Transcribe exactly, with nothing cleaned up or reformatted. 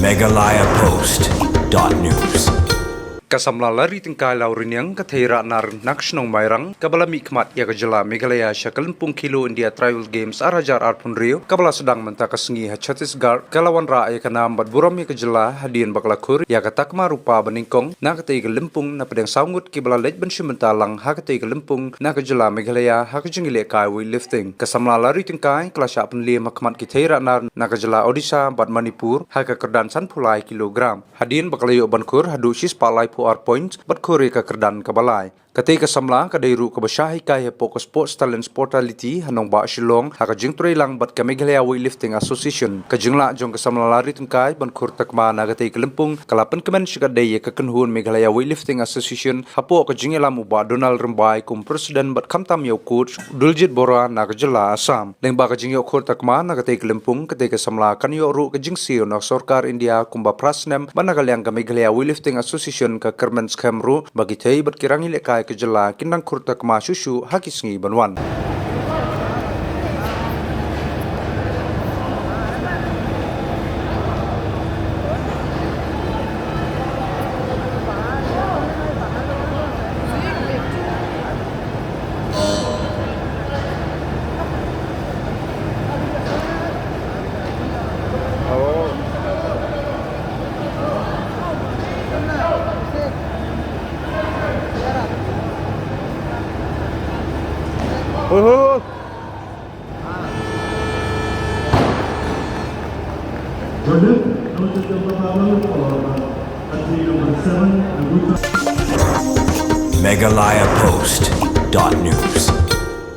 Meghalaya Post dot news. Ka samla Larry Tyngkai Lawriniang, ka thei rah nar na ka shnong Mairang, kaba la mih khmat ïa ka jylla Meghalaya sha ka lympung Khelo India Trail Games ar hajar arphew hynriew, kaba la sdang mynta ka sngi ha Chhattisgarh, ka la wanrah ïa ka nam bad burom ïa ka jylla hadien ba ka la khur ïa ka takma rupa banyngkong na katei ka lympung napdeng saw ngut kiba la leit ban shim bynta lang ha katei ka lympung na ka jylla Meghalaya ha ka jingïalehkai weightlifting. Ka samla Larry Tyngkai ka la shah pynliem ha khmat ki thei rah nar na ka jylla Odisha bad Manipur ha ka kyrdan sanphew lai kilogram, hadien ba ka la ïoh ban khur haduh shispah laiphew ar points bad khur ïa ka kyrdan kaba lai. Katei ka samla ka dei ruh kaba shah hikai hapoh ka Sports Talent Portality ha nongbah Shillong ha ka jingtrei lang bad ka Meghalaya Weightlifting Association. Ka jinglah jong ka samla Larry Tyngkai ban khur takma na katei ka lympung ka la pynkmen shikatdei ïa ka kynhun Meghalaya Weightlifting Association hapoh ka jingïalam u Bah Donald Rymbai kum president bad khamtam ïa u coach Duljit Bora na ka jylla Assam. Lyngba ka jingïoh khur takma na katei ka lympung, katei ka samla kan ïoh ruh ka jingsiew na ka sorkar India kumba phra snem, bad na ka liang ka Meghalaya Weightlifting Association ka kyrmen skhem ruh ba ki thei bad ki rangïalehkai ka jylla kin nang khur takma shuh shuh ha ki sngi ban wan. Meghalaya Post dot news.